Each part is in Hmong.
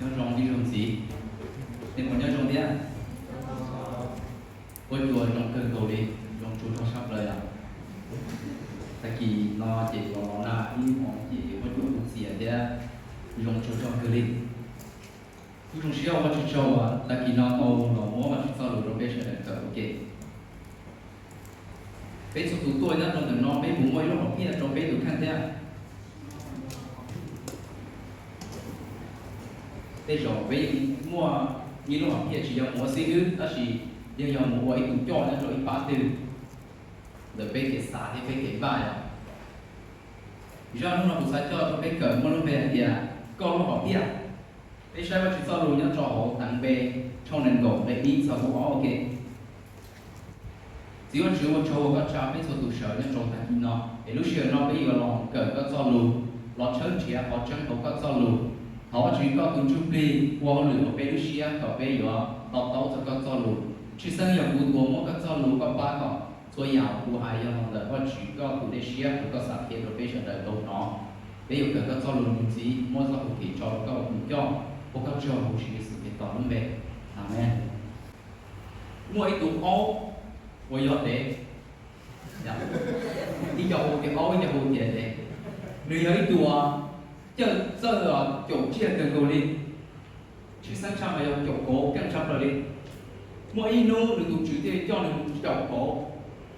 Nyob zoo ib zaug ntxiv, nej puas nyob zoo thiab? Huab cua zoo kawg nkaus li, zoo tsuag tsuag sab plaws yom. Tag kis no ces los los nag ib hmos ces huab cua kuj txias thiab zoo tsuag tsuag kawg li. Kuv zoo siab ua Vajtswv tsaug uas tag kis no tau los muab Vajtswv txoj lus rau peb sawv daws kawm ua ke. Peb txhua tus tuaj nyob rau ntawm no peb puas muaj ib lub hom phiaj rau peb tus kheej thiab? Tej zaum peb yeej muaj ib lub hom phiaj tsis yog mus ua xib hwb tab sis yeej yog mus ua ib tug coj nyob rau ib pab twg ntawm peb kev xav thiab peb kev npaj yom. Zaj hnub no kuv xav coj rau peb kawm muaj lub npe hais tias koj lub hom phiaj. Peb saib Vajtswv txoj lus nyob rau hauv Teev Npe tshooj nees nkaum nqe ib txog nqe ob ua ke. Txiv Vajtswv, ua tsaug ua koj tsa peb txhua tus sawv nyob rau tag kis no es lub sij hawm no peb yuav los kawm koj txoj lus, los tshawb nrhiav qhov tseeb hauv koj txoj lus. Thov Vajtswv koj tus Ntsuj Plig ua hauj lwm hauv peb lub siab kom peb yuav to taub txog koj txoj lus. Tshwj xeeb yog kuv tus uas muab koj txoj lus koj pab kom txhua yam kuv hais yog los ntawm Vajtswv koj tus dej siab uas koj xav qhia rau peb sawv daws tau hnov. Peb yuav kawm koj txoj lus mus ntxiv, muab txoj hau kev tso rau koj ua tus coj, ua koj tsaug hauv Tswv Yexus Khetos lub npe. Amees. Muaj ib tug aub uas yog dev, ib co hu tias aub, ib co hu tias dev. Nws yog ib tug cawj txawj caum tsiaj kawg nkaus li. Tshwj xeeb tshaj mas yog caum kauv keej tshaj plaws li. Muaj ib hnub nws tus tswv thiaj li coj nws mus caum kauv.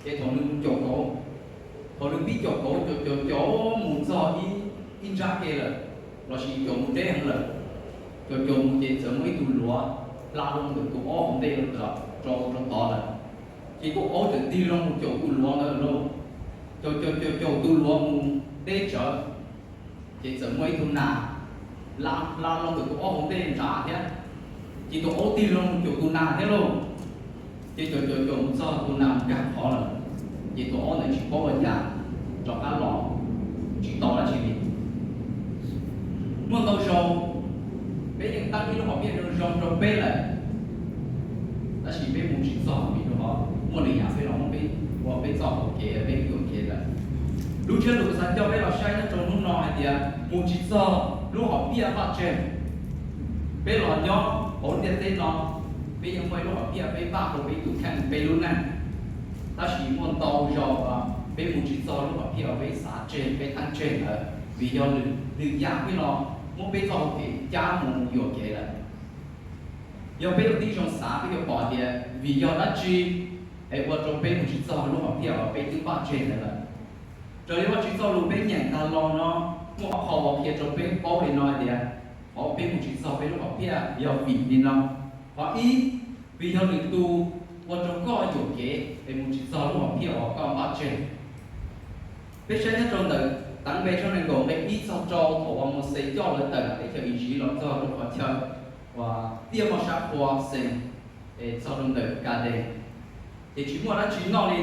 Ces thaum nws mus caum kauv, thaum nws pib caum kauv caum caum caum mus txog ib nrab ke lawm, lossis caum mus deb heev lawm, caum caum mus ces txawm muaj ib tug luav hla loo ntawm tus aub hauv ntej rau tod lawm. Ces tus aub txawm tig loo mus caum tus luav ntawd lauj. Caum caum caum caum tus luav mus deb tsawv, ces txawm muaj ib tug nas hla loo ntawm tus aub hauv ntej nrad thiab. Ces tus aub tig loo mus caum tus nas thiab lauj. Ces caum caum caum mus txog tus nas mus nkag qhov lawm, ces tus aub ntawd tsis paub ua cas, rov qab los tsis tau dab tsi li. Muaj ntau zaus peb yeej teeb ib lub hom phiaj zoo zoo rau peb lawm, tab sis peb mus tsis txog vim rau qhov muaj lwm yam peb los muab peb ua peb txoj hau kev peb yuam kev lawm. Lub ntsiab lus kuv xav coj peb los saib nyob rau hnub no hais tias mus tsis txog lub hom phiaj npaj tseg. Peb los nyob hauv ntiaj teb no, peb yeej muaj ib lub hom phiaj peb npaj rau peb tus kheej peb lub neej. Tab sis muaj ntau zaus peb mus tsis txog lub hom phiaj uas peb xav tseg peb teeb tseg ntawd vim yog lwm yam peb los muab peb txoj hau kev cab mus yuam kev lawm. Yog peb ua tib zoo xav peb yuav pom tias vim yog dab tsi es ua rau peb mus tsis txog lub hom phiaj uas peb twb npaj tseg ntawd lawm. Raws li Vajtswv txoj lus peb nyeem tag los no, muaj ob qho uas qhia rau peb paub li no hais tias qhov peb mus tsis txog peb lub hom phiaj yog vim li no. Qhov ib, vim yog lwm tus ua rau koj yuam kev es mus tsis txog lub hom phiaj uas koj npaj tseg. Peb saib nyob rau ntawm Teev Npe tshooj nees nkaum nqe ib txog rau thaum uas Mauxes coj lawv tawm teb chaws Iziv los txog rau qhov chaw uas tiaj moj sab qhua Xees es txog rau ntawm Kadees. Ces tsis muaj dab tsi noj li,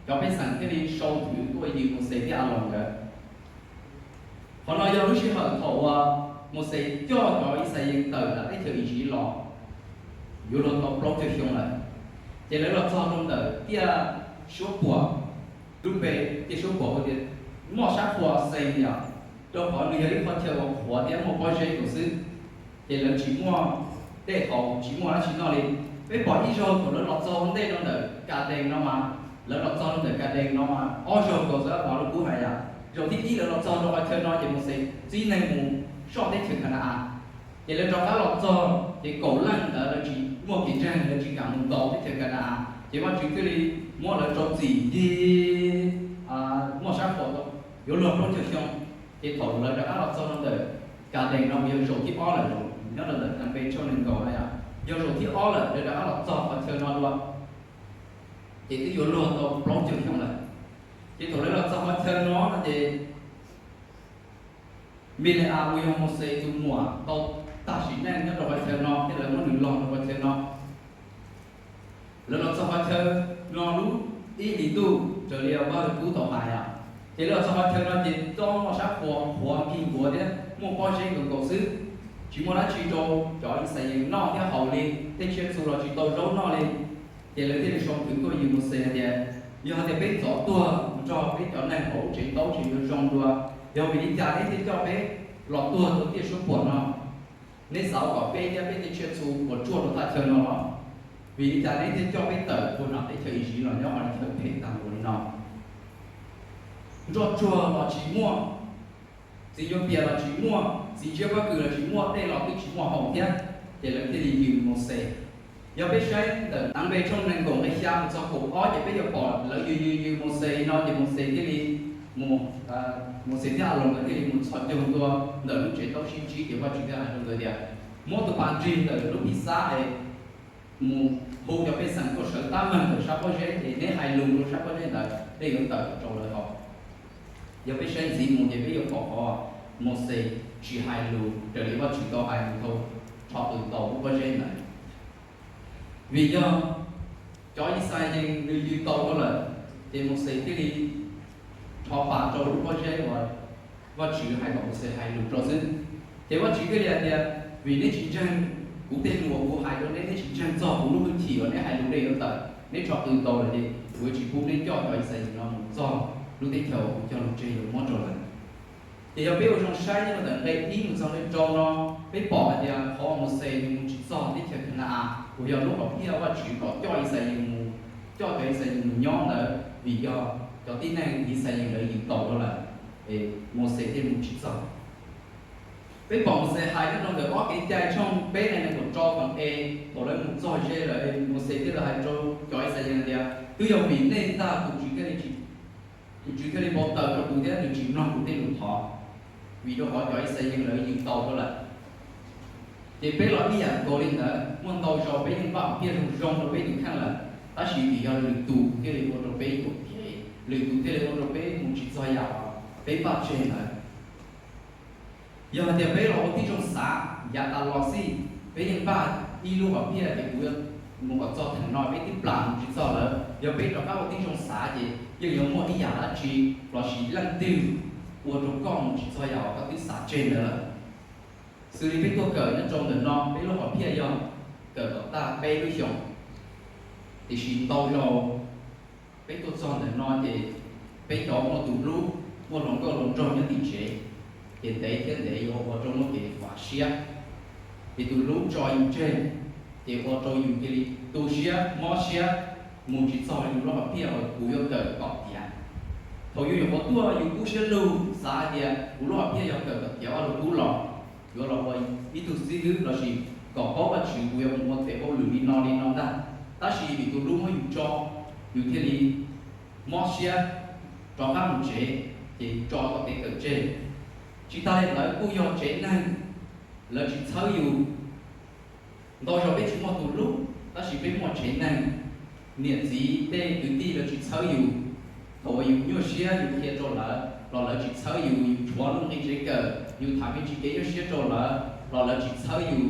cov pej xeem thiaj li sau thwv tuaj yws Mauxes thiab Aloos nkawd. Qhov no yog lub sij hawm thaum uas Mauxes coj cov Yixalayees tawm nram teb chaws Iziv los yuav luag tau plaub caug xyoo lawm. Ces lawv los txog rau ntawm tiaj suab puam, lub npe tiaj suab puam hu tias moj sab qhua Xees yom, rau qhov nws yog ib qhov chaw uas qhuav thiab muaj pob zeb nkaus xwb. Ces lawv tsis muaj dej haus tsis muaj dab tsi noj li. Peb pom ib zaug thaum lawv los txog ua ntej rau ntawm Kadees no mas, lawv los txog rau ntawm Kadees no mas ob zaug nkaus xwb, Vajtswv lub kub hais yom. Zaum thib ib lawv los txog rau qhov chaw no ces Mauxes txib neeg mus soj teb chaws Kana-as. Ces lawv rov qab los txog ces kaum leej ntawd lawv tsis muaj kev ntseeg, lawv tsis kam mus ntaus teb chaws Kana-as, ces Vajtswv thiaj li muab lawv rau txim ncig moj sab qhua yuav luag plaub caug xyoo. Ces thaum lawv rov qab los txog rau ntawm Kadees no mas yog zaum thib ob lawm, nyob rau ntawm Teev Npe tshooj nees nkaum no yog zaum thib ob lawm lawv rov qab los txog qhov chaw no dua, ces twb yuav luag tau plaub caug xyoo lawm. Ces thaum lawv los txog qhov chaw no no ces Npile-as uas yog Mauxes tus muam tau tag sim neej nyob rau qhov chaw no thiab lawv muab nws los rau qhov chaw no. Lawv los txog qhov chaw no lub ib hlis ntuj raws li Vajtswv kub tau hais os. Ces lawv los txog qhov chaw no ces tsob moj sab qhua qhuav nkig nkuav thiab muaj pob zeb nkaus nkaus xwb, tsis muaj dab tsi rau cov Yixalayees noj thiab haus li, tej tsiaj txhu los tsis tau zaub noj li. Ces lawv thiaj li sau thwv tuaj yws Mauxes hais tias, yog hais tias peb ntxov tuag mus nrog peb cov neeg hauv lub tsev ntaub tsev yuav zoo dua, yog vim li cas neb thiaj coj peb los tuag rau tiaj suab puam no? Neb xav kom peb thiab peb tej tsiaj txhu puas tsuaj rau thaj chaw no los? Vim li cas neb thiaj coj peb tawm puag nram teb chaws Iziv los nyob hauv chaw phem tag npaum li no? Nroj tsuag los tsis muaj, txiv ncuav pias los tsis muaj, txiv ntshiab pob kws los tsis muaj, dej los twb tsis muaj haus thiab. Ces lawv thiaj li yws Mauxes. Yog peb saib ntawm Neev Npe tshooj nees nkaum nqe xya mus txog kaum ob ces peb yuav pom lawv yws yws yws Mauxes no ces Mauxes thiaj li mus, Mauxes thiab Aloos nkawd thiaj li mus txhos caug ntua ntawm lub tsev ntaub sib ntsib ces Vajtswv thiaj hais rau nkawd tias, muab tus pas nrig ntawm lub phim xab es mus hu cov pej xeem tuaj sawv tab meeg ntawm sab pob zeb es neb hais lus rau sab pob zeb ntawd, dej yuav tawm rau lawv haus. Yog peb saib ntxiv mus ces peb yuav pom qhov Mauxes tsis hais lus raws li Vajtswv tau hais mus thaum rho qws ntaus lub pob zeb ntawd. Vim yog cov Yixalayees nws yws tau rau lawm, ces Mauxes thiaj li rho pas rau lub pob zeb uas Vajtswv hais kom Mauxes hais lus rau xwb. Ces Vajtswv thiaj li hais tias, vim neb tsis ntseeg kuv tej lus uas kuv hais rau neb, neb tsis ntseeg txog kuv lub hwj chim uas neb hais lus dej yuav tawm, neb rho qws ntaus lawm ces kuv yuav tsis pub neb coj cov Yixalayees no mus txog lub teb chaws uas kuv cog lus tseg yuav muab rau lawm. Ces yog peb ua zoo saib nyob rau ntawm nqe ib mus txog nqe rau no, peb pom hais tias qhov Mauxes nws mus tsis txog teb chaws Kana-as uas yog lub hom phiaj Vajtswv kom coj Yixalayees mus, coj cov Yixalayees mus nyob ntawd vim yog cov tib neeg Yixalayees lawv yws tau rau lawm, Mauxes thiaj mus tsis txog. Peb pom Mauxes hais nyob rau ntawm ob Kev Cai tshooj peb nqe nees nkaum rau feem e, thaum lawv mus txog ze lawm Mauxes thiaj li hais rau cov Yixalayees tias, twb yog vim nej ntag tus Tswv thiaj li, tus Tswv thiaj li npau taws rau kuv thiab nws tsis mloog kuv tej lus thov, vim rau qhov cov Yixalayees lawv yws tau rau lawm. Ces peb los ib yam nkaus li ntawd, muaj ntau zaus peb yeej npaj hom phiaj zoo zoo rau peb tus kheej lawm, tab sis vim yog lwm tus thiaj li ua rau peb yuam kev, lwm tus thiaj li ua rau peb mus tsis txog yam peb npaj tseg ntawd. Yog hais tias peb los ua tib zoo xav yav tas los xij, peb yeej npaj ib lub hom phiaj tias kuv yuav mus kom txog theem no, peb twb plam mus tsis txog lawm. Yog peb rov qab ua tib zoo xav ces yeej yuav muaj ib yam dab tsi lossis leej twg ua rau koj mus tsis txog yam uas koj twb xav tseg ntawd lawm. Xws li peb tuaj kawm nyob rau ntawm no, peb lub hom phiaj yog kawm kom tag peb lub xyoos, tiam sis ntau zaus peb tuaj txog ntawm no ces peb cov muaj tus hlub, muaj hluas nkauj hluas nraug nyob tim tsev, ces ntev thiab ntev yuav ua rau muaj kev fav siab. Ces tus hlub tso yus tseg, ces ua rau yus cia li tu siab mob siab, mus tsis txog yus lub hom phiaj uas kuv yuav kawm kom tiav. Thaum yus nyuam qhuav tuaj yus kub siab lug xav hais tias kuv lub hom phiaj yog kawm kom tiav Vajluskub los yuav los ua ib tug xib hwb lossis kom paub Vajtswv, kuv yuav mus ua tes hauj lwm li no li no ntag. Tab sis vim tus hlub muab yus tso, yus thiaj li mob siab rov qab mus tsev, ces tso txoj kev kawm tseg. Tsis tas li ntawd kuj yog tsev neeg lawv tsis txhawb yus. Ntau zaus peb tsis muaj tus hlub, tab sis peb muaj tsev neeg, niam txiv tej kwv tij lawv tsis txhawb yus. Thaum uas yus nyuaj siab yus qhia rau lawv los lawv tsis txhawb yus, yus tshuav lub nqi tsev kawm, yus tham me ntsis kev nyuaj siab rau lawv los lawv tsis txhawb yus,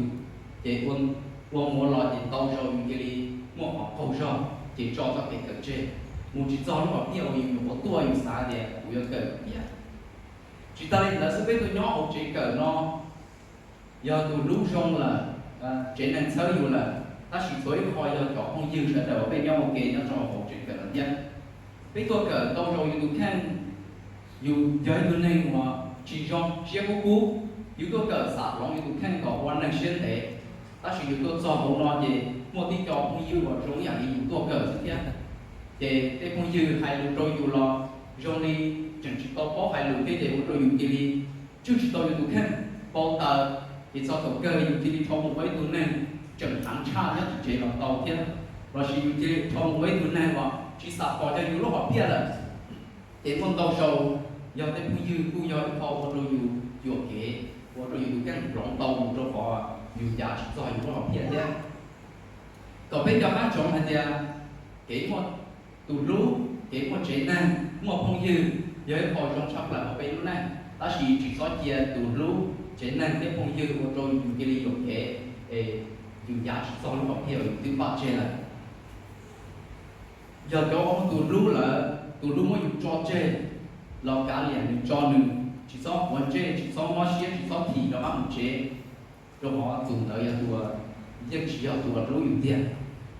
ces ua mus ua los ces ntau zaus yus cia li muaj qhov qaug zog, ces tso txoj kev kawm tseg, mus tsis txog lub hom phiaj uas yus nyuam qhuav tuaj yus xav tias kuv yuav kawm tiav. Tsis tas li ntawd xwb, peb tuaj nyob hauv tsev kawm no, yog tus hlub zoo lawm, tsev neeg txhawb yus lawm, tab sis txhua ib qho yog cov phooj ywg sawv daws uas peb nyob ua ke nyob rau hauv tsev kawm no thiab. Peb tuaj kawm ntau zaus yus tus kheej, yus yog ib tug neeg uas tsis zoo siab kub kub, yus tuaj kawm xav hloov yus tus kheej kom ua neeg siab ntev. Tab sis yus tuaj txog hauv no ces muaj tib co phooj ywg uas zoo ib yam li yus tuaj kawm xwb thiab. Ces tej phooj ywg hais lus rau yus los zoo li tseem tsis tau paub hais lus thiab ces ua rau yus cia li tswj tsis tau yus tus kheej, npau taws, ces txog thaum kawg yus cia li rho mus ua ib tug neeg tseem heev tshaj nyob tim tsev los tau thiab, lossis yus cia li rho mus ua ib tug neeg uas tsis xam pom cov yus lub hom phiaj lawm. Ces muaj ntau zaus yog tej phooj ywg kuj yog ib qho ua rau yus yuam kev, ua rau yus tus kheej hloov tau mus rau qhov yus ncav tsis txog yus lub hom phiaj thiab. Kom peb nco qab ntsoov hais tias kev muaj tus hlub, kev muaj tsev neeg, muaj phooj ywg yog ib qho zoo tshaj plaws hauv peb lub neej, tab sis tsis txhob cia tus hlub, tsev neeg thiab phooj ywg ua rau yus cia li yuam kev, es yus ncav tsis txog lub hom phiaj uas yus twb npaj tseg lawm. Yog cov uas muaj tus hlub lawm, tus hlub muab yus tso tseg los kav liam nws tso nws, tsis txhob quav ntsej, tsis txhob mob siab, tsis txhob thim rov qab mus tsev, rau qhov tus ntawd yog tus, yeej tsis yog tus uas hlub yus tiag.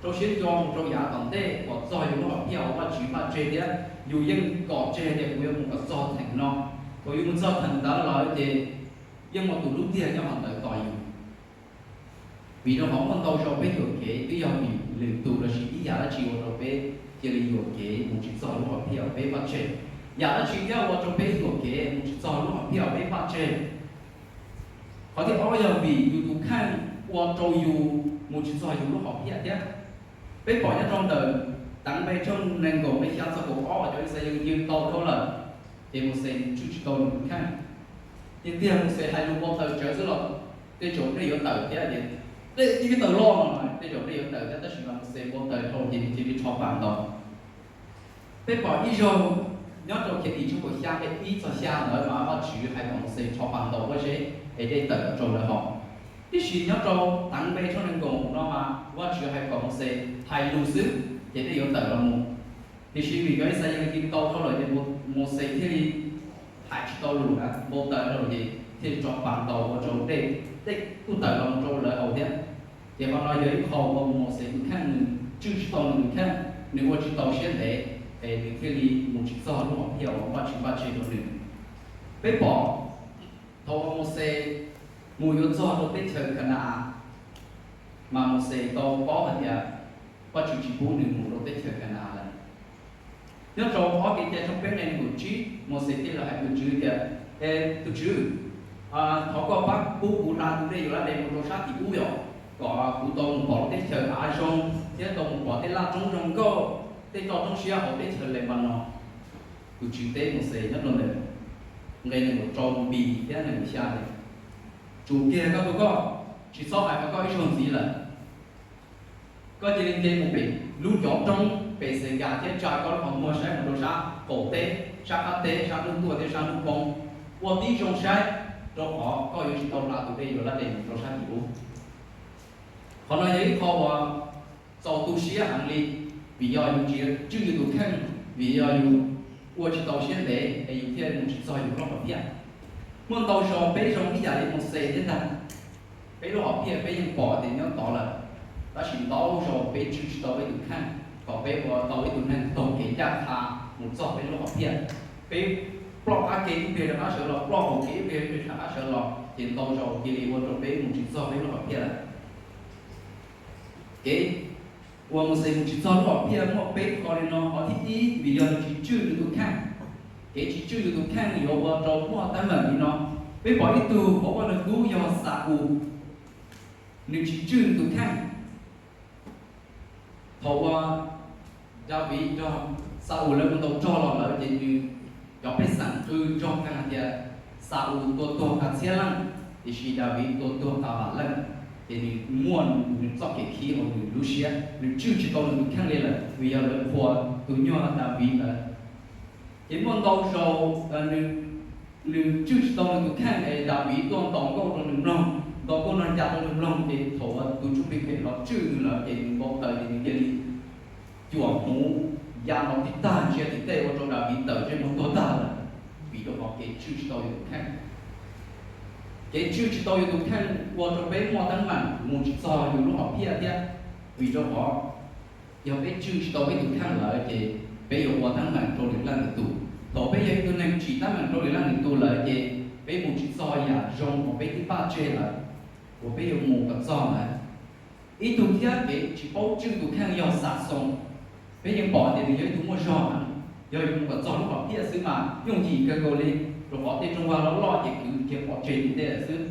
Rau siab nco mus rau yav tom ntej kom txog yus lub hom phiaj uas Vajtswv npaj tseg thiab. Yus yeej kom tseg tias kuv yuav mus kom txog theem no. Thaum yus mus txog theem ntawd lawm ces yeej muaj tus hlub tiag nyob hauv ntawd tos yus. Vim rau qhov muaj ntau zaus peb yuam kev twb yog vim lwm tus lossis ib yam dab tsi ua rau peb cia li yuam kev mus tsis txog lub hom phiaj uas peb npaj tseg. Yam dab tsi thiab ua rau peb yuam kev mus tsis txog lub hom phiaj uas peb npaj tseg? Qhov thib ob yog vim yus tus kheej ua rau yus mus tsis txog yus lub hom phiaj thiab. Peb pom nyob rau ntawm Teev Npe tshooj nees nkaum nqe xya txog kaum ob uas cov Yixalayees ncw tau dhau lawm, ces Mauxes tswj tsis tau nws tus kheej. Tiag tiag Mauxes hais lus npau taws tsawv xwb los tej zaum dej yuav tawm thiab tias, dej twb tawm loj no, tej zaum dej yuav tawm thiab, tab sis mas Mauxes npau taws dhau ces nws cia li rho pas ntaus. Peb pom ib zaug nyob rau Khiavdim tshooj kaum xya nqe ib txog xya ntawd mas Vajtswv hais kom Mauxes rho pas ntaus pob zeb es dej tawm los rau lawv haus. Tiam sis nyob rau Teev Npe tshooj nees nkaum no mas Vajtswv hais kom Mauxes hais lus xwb ces dej yuav tawm los mus. Tiam sis vim cov Yixalayees ncw tau dhau lawm ces Mauxes thiaj li hais tsis tau lus, npau taws dhau ces thiaj li rho pas ntaus ua rau dej, dej kuj tawm los mus rau lawv haus thiab. Ces qhov no yog ib qho uas Mauxes tus kheej nws tswj tsis tau nws tus kheej, nws ua tsis tau siab ntev, es nws thiaj li mus tsis txog lub hom phiaj uas Vajtswv npaj tseg rau nws. Peb pom thaum uas Mauxes mus yuav txog rau teb chaws Ka na-as, mas Mauxes tau paub hais tias Vajtswv tsis pub nws mus rau teb chaws Ka na-as lawm. Nyob rau ob Kev cai tshooj peb nqe nees nkaum tsib, Mauxes thiaj li hais tus Tswv tias, Es tus Tswv, thov koj pab pub kuv hla tus dej Yuflates mus rau sab tim ub os, kom kuv tau mus pom teb chaws hav zoov thiab tau mus pom tej laj roob zoo nkauj, tej toj roob siab hauv teb chaws Lebanon. Tus Tswv teb Mauxes nyob rau ntawm nqe nees nkaum rau nqe thiab nees nkaum xya tias, Tsum kiag koj tus koj, tsis txhob hais qhov koj ib zaug ntxiv lawm. Koj cia li nce mus pem lub ncov roob pem Xes Kas thiab tsa koj lub qhov muag saib mus rau sab qaum teb, sab qab teb, sab hnub tuaj thiab sab hnub poob, ua tib zoo saib, rau qhov koj yuav tsis tau hla tus dej Yuflates mus rau sab tim ub. Qhov no yog ib qho uas txaus tu siab heev li, vim yog yus tsis tswj yus tus kheej, vim yog yus ua tsis tau siab ntev es yus thiaj mus tsis txog yus lub hom phiaj. Muaj ntau zaus peb zoo ib yam li Mauxes thiab ntag. Peb lub hom phiaj peb yeej pom tias nyob tod lawm, tab sis ntau zaus peb tswj tsis tau peb tus kheej kom peb ua tau ib tug neeg taug kev ncaj qha mus txog peb lub hom phiaj. Peb ploj qab kev ib pliag rov qab sawv los, ploj hauv kev ib pliag rov qab sawv los, ces ntau zaus cia li ua rau peb mus tsis txog peb lub hom phiaj lawm. Kev uas Mauxes mus tsis txog lub hom phiaj muaj peb qho li no. Qhov thib ib, vim yog nws tsis tswj nws tus kheej. Kev tsis tswj yus tus kheej yuav ua rau muaj teeb meem li no. Peb pom ib tug hauv Vaj Lug Kub yog Xa-ules, nws tsis tswj nws tus kheej. Thaum uas Daviv nrog Xa-ules lawv mus ntaus rog los lawm ces nws, cov pej xeem qw nrog qee hais tias Xa-ules tua tuag tas txhiab leej, tiam sis Daviv tua tuag tas vam leej. Ces nws muaj nws txoj kev khib hauv nws lub siab, nws tswj tsis tau nws tus kheej li lawm vim yog lawv qhuas tus nyuag Daviv ntawd. Ces muaj ntau zaus nws tswj tsis tau nws tus kheej es Daviv tuaj ntaus nkauj rau nws mloog, ntaus nkauj no ncas rau nws mloog, ces thaum uas tus ntsuj plig phem los tswj nws lawm ces nws npau taws ces nws cia li cuam hmuv ya nrov tib tag ntsia tim tej ua rau Daviv tawm ntsej muag tuag tag lawm, vim rau qhov kev tswj tsis tau yus tus kheej. Kev tswj tsis tau yus tus kheej ua rau peb muaj teeb meem mus tsis txog yus lub hom phiaj thiab, vim rau qhov yog peb tswj tsis tau peb tus kheej lawm ces peb yuav ua teeb meem rau lwm leej lwm tus. Thaum peb yog ib tug neeg tsim teeb meem rau lwm leej lwm tus lawm ces peb mus tsis txog yam zoo uas peb twb npaj tseg lawm, uas peb yuav mus kom txog ntawd. Ib tug thiab kev tsis paub tswj tus kheej yog Xaxoos. Peb yeej pom tias nws yog ib tug muaj zog heev, yog yuav mus kom txog lub hom phiaj xwb mas yooj yim kawg nkaus li, rau qhov tej rooj vag loj loj ces kwv kiag pov tseg tim tej lawm xwb.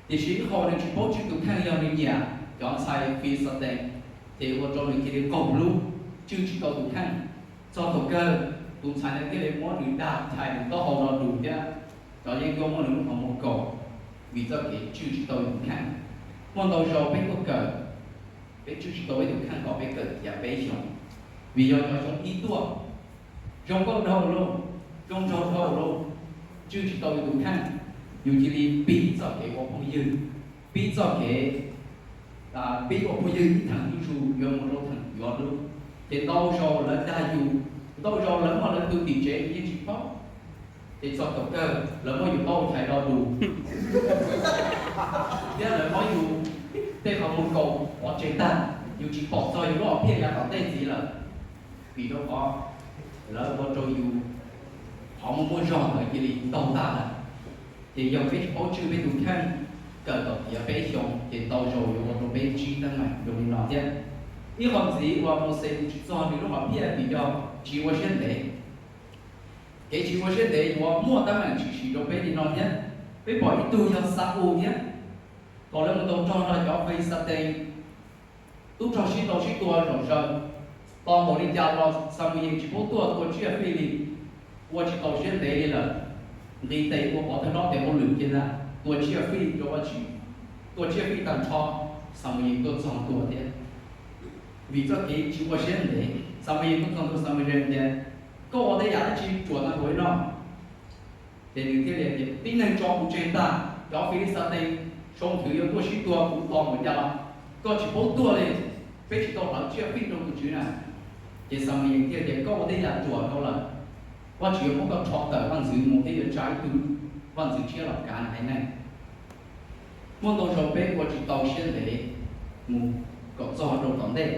Tiam sis ib qho nws tsis paub tswj tus kheej yog nws nyiam cov ntxhais Filixatees, ces ua rau nws cia li qaug hlub, tswj tsis tau tus kheej. Txog thaum kawg, tus ntxhais ntawd thiaj li muab nws dag chais nws taub hau no dus thiab cov yeeb ncuab muab nws lub qhov muag kaus, vim txoj kev tswj tsis tau tus kheej. Muaj ntau zaus peb tuaj kawm, peb tswj tsis tau peb tus kheej kom peb kawm tiav peb xyoos, vim yog cov xyoo ib tuaj, zoo nkauj dhau lauj, zoo nraug dhau lauj, tswj tsis tau yus tus kheej, yus cia li pib txoj kev ua phooj ywg, pib txoj kev, pib ua phooj ywg ib theem zuj zus yuav mus rau theem yuav lub. Ces ntau zaus lawv dag yus, ntau zaus lawv muaj lawv tus tim tsev yus yeej tsis paub. Ces txog thaum kawg lawv muab yus taub hau chais do dus, thiab lawv muab yus tej qhov muag kaus pov tseg tag, yus tsis pom txog yus lub hom phiaj yav tom ntej ntxiv lawm. Vim rau qhov lawv ua rau yus qhov muaj muaj zog ntawd cia li ntaug tag lawm. Ces yog peb tsis paub tswj peb tus kheej, kawm kom tiav peb xyoos ces ntau zaus yuav ua rau peb teeb meem zoo li no thiab. Ib qho ntxiv uas Mauxes mus tsis txog nws lub hom phiaj vim yog tsis ua siab ntev. Kev tsis ua siab ntev yuav muaj teeb meem tshwm sim rau peb li no thiab. Peb pom ib tug yog Xa-ules thiab, thaum lawv mus tau rog nrog cov Filistee, tub rog sib ntaus sib tua zom zaws, tos npaum li cas los Xamuyees tsis paub tuaj tua tsiaj fij li, ua tsis tau siab ntev li lawm, nqis tes ua pov thawj hlob tes hauj lwm kiag ntag, tua tsiaj fij rau Vajtswv, tua tsiaj fij tag nrho, Xamuyees tuaj txog tua thiab. Vim txoj kev tsis ua siab ntev, Xamuyees tuaj txog tua Xamuyees tias, koj ua tej yam dab tsi ruam tag npaum li no? Ces nws thiaj li tias, tib neeg tso kuv tseg tag, cov Filistee sau nthwv yuav tuaj sib tua kuv tos npaum cas los koj tsis paub tuaj li, peb tsis tau hlawv tsiaj fij rau tus Tswv na. Ces Xamuyees thiaj tias, koj ua tej yam ruam dhau lawm, Vajtswv yuav muab koj rho tawm vaj ntxwv mus thiab yuav tsa ib tug vaj ntxwv tshiab los kav haiv neeg. Muaj ntau zaus peb ua tsis tau siab ntev mus kom txog rau tom ntej.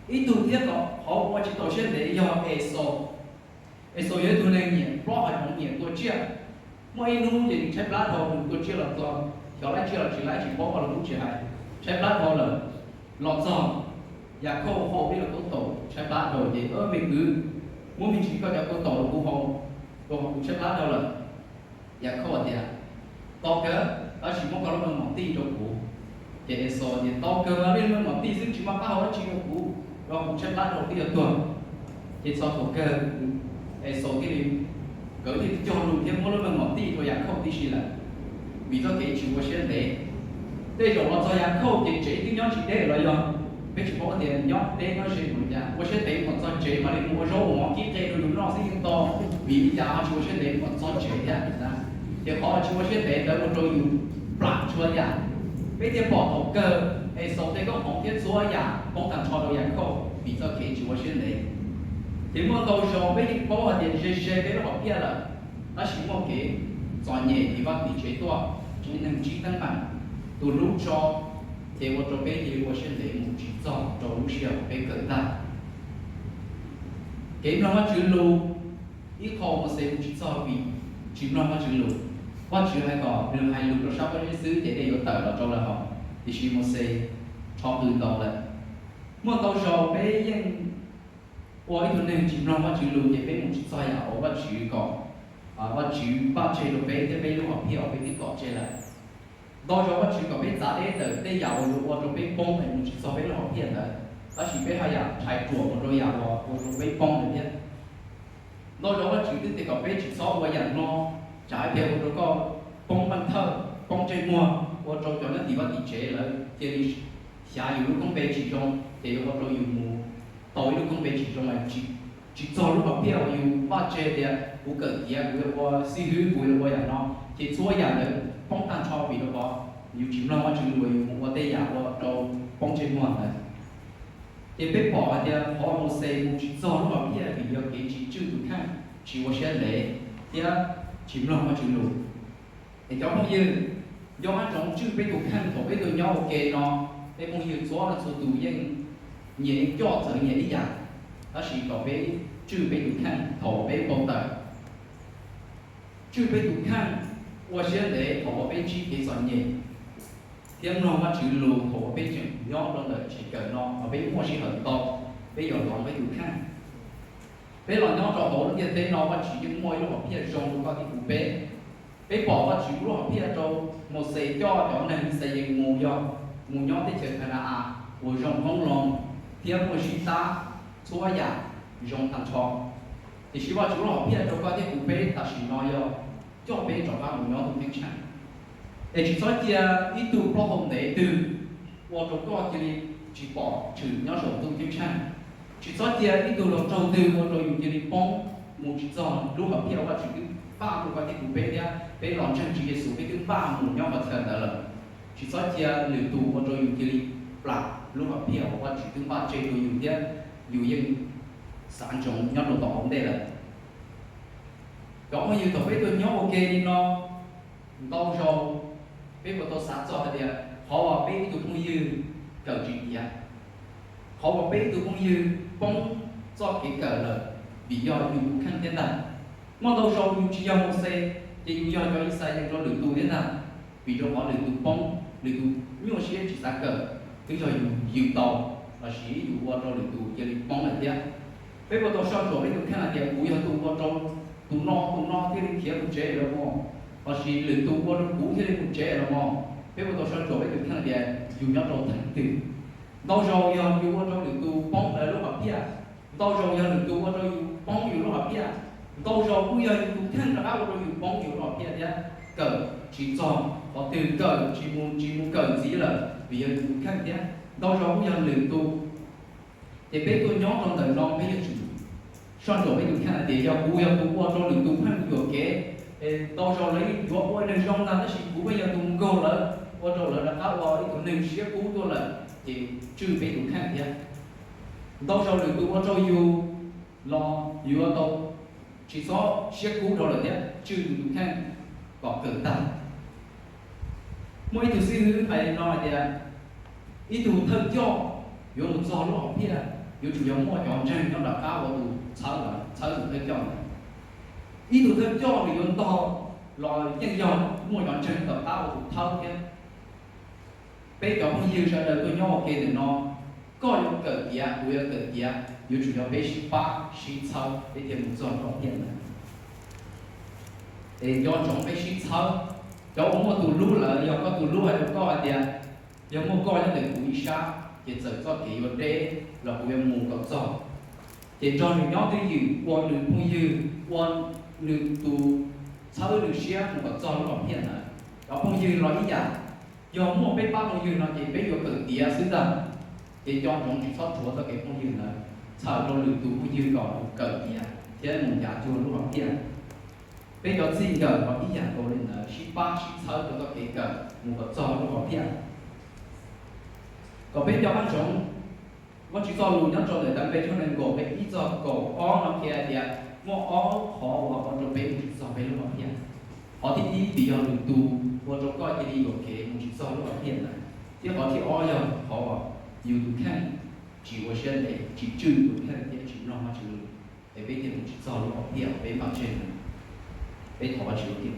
Ib tug thiab qhov ua tsis tau siab ntev yog Exaus. Exaus yog ib tug neeg nyiam plob hav zoov nyiam tua tsiaj. Muaj ib hnub ces nws tshaib plab dhau, nws tua tsiaj los txog, xyov laib tsiaj los tsis laib tsis paub, los kuj tsis hais, tshaib plab dhau lawm. Los txog, Yakhauj hauv ib lub taub taum tshaib plab dhau ces, me kwv, muab me ntsis koj cov taub taum rau kuv haus, rau qhov kuv tshaib plab dhau lawm. Yakhauj tias, tau kawg, tab sis muab koj lub meej mom tij rau kuv. Ces Exaus tias, tau kawg, muab lub meej mom tij xwb, tsis muaj qab hau dab tsi rau kuv, rau kuv tshaib plab dhau twb yuav tuag. Ces txog thaum kawg, Exaus thiaj li, nkawd thiaj cog lus thiab muab lub meej mom tij rau Yakhauj tib si lawm, vim txoj kev tsis ua siab ntev. Tej zaum los txog Yakhauj ces tsev twb nyob tsis deb los yog, peb tsis paub tias nyob deb nyob ze npaum li cas, ua siab ntev kom txog tsev mam li mus ua zaub ua mov kib qe rau yus noj xwb yeej tau, vim li cas ho tsis ua siab ntev kom txog tsev thiab? Ces qhov tsis ua siab ntev ntawd ua rau yus plam txhua yam. Peb thiaj pom thaum kawg Exaus tej koob hmoov thiab txhua yam poob tag nrho rau Yakhauj vim txoj kev tsis ua siab ntev. Ces muaj ntau zaus peb yeej paub hais tias ze ze peb lub hom phiaj lawm, tab sis muaj kev txom nyem tim vaj tim tsev tuaj, tsev neeg ntsib teeb meem, tus hlub tso, ces ua rau peb cia li ua siab ntev mus tsis txog rau lub sij hawm peb kawm ntag. Kev mloog Vajtswv lus, ib qho Mauxes mus tsis txog vim tsis mloog Vajtswv lus. Vajtswv hais kom nws hais lus rau sab pob zeb xwb ces dej yuav tawm los rau lawv haus, tiam sis Mauxes rho qw ntau lawm. Muaj ntau zaus peb yeej ua ib tug neeg tsis mloog Vajtswv lus ces peb mus tsis txog yam uas Vajtswv kom, Vajtswv npaj tseg rau peb thiab peb lub hom phiaj uas peb twb tom tseg lawm. Ntau zaus Vajtswv kom peb txav deb ntawm tej yam uas yuav ua rau peb poob es mus tsis txog peb lub hom phiaj ntawd, tab sis peb haj yam rhais ruam mus rau yam uas ua rau peb poob ntawd thiab. Ntau zaus Vajtswv twb tias kom peb tsis txhob ua yam no, tsam ib pliag ua rau koj poob npaj thawj, poob ntsej muag, ua rau cov nyob tim vaj tim tsev lawv cia li xyav yus lub koob npe tsis zoo, ces yuav ua rau yus mus tau ib lub koob npe tsis zoo, tsis txog lub hom phiaj uas yus npaj tseg tias kuv kawm tiav kuv yuav ua xib hwb kuv yuav ua yam no, ces txhua yam ntawd poob tag nrho vim rau qhov yus tsis mloog Vajtswv lus, yus mus ua tej yam ua rau poob ntsej muag ntawd. Ces peb pom hais tias qhov Mauxes mus tsis txog lub hom phiaj vim yog kev tsis tswj tus kheej, tsis ua siab ntev thiab tsis mloog Vajtswv lus. Es cov phooj ywg, nco qab ntsoov tswj peb tus kheej thaum peb tuaj nyob ua ke no. Peb phooj ywg txhua txhua tus yeej nyias coj txawv nyias ib yam, tab sis kom peb tswj peb tus kheej thaum peb npau taws, tswj peb tus kheej, ua siab ntev thaum uas peb ntsib kev txom nyem, thiab mloog Vajtswv lus thaum uas peb tseem nyob rau ntawm tsev kawm no uas peb muaj sij hawm ntau, peb yuav hloov peb tus kheej. Peb los nyob rau hauv lub ntiaj teb no, Vajtswv yeej muaj ib lub hom phiaj zoo rau koj thiab kuv peb. Peb pom Vajtswv lub hom phiaj rau Mauxes coj cov neeg Yixalayees mus yog mus nyob teb chaws Kana-as uas zoo qoob loo thiab muaj sib tab, txhua yam zoo tag nrho. Tiam sis Vajtswv lub hom phiaj rau koj thiab kuv peb tam sim no yog coj peb rov qab mus nyob ntuj ceeb tsheej. Es tsis txhob cia ib tug plaub hau ntev twg ua rau koj cia li tsis pom tshwm nyob saum ntuj ceeb tsheej. Tsis txhob cia ib tug hluas nraug twg ua rau yus cia li poob mus tsis txog lub hom phiaj uas Vajtswv twb npaj rau koj thiab kuv peb thiab peb los ntseeg Tswv Yexus peb twb npaj mus nyob qhov chaw ntawd lawm. Tsis txhob cia lwm tus ua rau yus cia li plam lub hom phiaj uas Vajtswv twb npaj tseg rau yus thiab yus yeej xav ntsoov nyob rau tom hauv ntej lawm. Cov phooj ywg, thaum peb tuaj nyob ua ke li no, ntau zaus peb puas tau xav txog hais tias qhov uas peb ib tug phooj ywg kawm tsis tiav, qhov uas peb ib tug phooj ywg poob txoj kev kawm lawm, vim yog yus tus kheej thiab ntag. Muaj ntau zaus yus tsis yog Mauxes, ces yus yog cov Yixalayees rau lwm tus thiab ntag, vim rau qhov lwm tus poob, lwm tus nyuaj siab tsis xav kawm. twb yog yus yws tau, lossis yus ua rau lwm tus cia li poob lawm thiab. Peb puas tau soj ntsuam peb tus kheej hais tias kuv yog tus ua rau tus no tus no thiaj li khiav mus tsev lawm mog, lossis lwm tus ua rau kuv thiaj li mus tsev lawm mog? Peb puas tau soj ntsuam peb tus kheej hais tias yus nyob rau theem twg? Ntau zaus yog yus ua rau lwm tus poob lawv lub hom phiaj, ntau zaus yog lwm tus ua rau yus poob yus lub hom phiaj, ntau zaus kuj yog yus tus kheej rov qab ua rau yus poob yus lub hom phiaj thiab. Kawm tsis txog qhov twg, kawm tsis mus, tsis mus kawm ntxiv lawm vim yog yus tus kheej thiab, ntau zaus kuj yog lwm tus. Ces peb tuaj nyob rau ntawm no peb yuav tsum soj ntsuam peb tus kheej hais tias yog kuv yog tus ua rau lwm tus pheej yuam kev, ntau zaus lawv yuav ua neeg zoo ntag tab sis kuv pheej yog tus nkaug lawv ua rau lawv rov qab ua ib tug neeg siab kub tuaj lawm, ces tswj peb tus kheej thiab. Ntau zaus lwm tus ua rau yus los yuav tau tsis txhob siab kub rau lawm thiab, tswj yus tus kheej kom kawm tag. Muaj ib tug xib hwb hais no hais tias ib tug thawj coj yuav mus txog lub hom phiaj yuav tsum yog muaj cov ntseeg nyob nram qab ua tus txhawb, txhawb tus thawj coj ntawd. Ib tug thawj coj nws yuav ntog los yeej yog muaj cov ntseeg tom qab ua tus thawb thiab. Peb cov phooj ywg sawv daws tuaj nyob ua ke ntawm no, koj yuav kawm tiav, kuv yuav kawm tiav, yuav tsum yog peb sib pab sib txhawb peb thiaj mus txog lub hom phiaj ntawd. Es nco ntsoov peb sib txhawb. Cov uas muaj tus hlub lawm, yog koj tus hlub hais rau koj hais tias yog muaj koj nyob ntawm kuv ib sab ces txawm txoj kev yuav deb los kuv yuav mus kom txog. Ces nrog nws nyob twj ywm, ua nws phooj ywg, ua nws tus txhawb nws siab mus kom txog lub hom phiaj ntawd. Cov phooj ywg los ib yam, yog muaj peb pab phooj ywg no ces peb yuav kawm tiav xwb ntag. Ces nco ntsoov tsis txhob rhuav txoj kev phooj ywg ntawd, txhawm rau lwm tus phooj ywg kom mus kawm tiav thiab mus ncav cuag lub hom phiaj. Peb cov txij nkawm los ib yam nkaus li ntawd, sib pab sib txhawb rau txoj kev kawm mus kom txog lub hom phiaj. Kom peb nco qab ntsoov, Vajtswv txoj lus nyob rau ntawm Tav Npe tshooj nees nkaum nqe ib txog kaum ob no qhia hais tias muaj ob qhov uas ua rau peb mus tsis txog peb lub hom phiaj. Qhov thib ib vim yog lwm tus ua rau koj cia li yuam kev mus tsis txog lub hom phiaj ntawd, thiab qhov thib ob yog qhov uas yus tus kheej tsis ua siab ntev, tsis tswj yus tus kheej thiab tsis mloog Vajtswv lus, es peb thiaj mus tsis txog lub hom phiaj uas peb npaj tseg ntawd. Peb thov Vajtswv ua ke.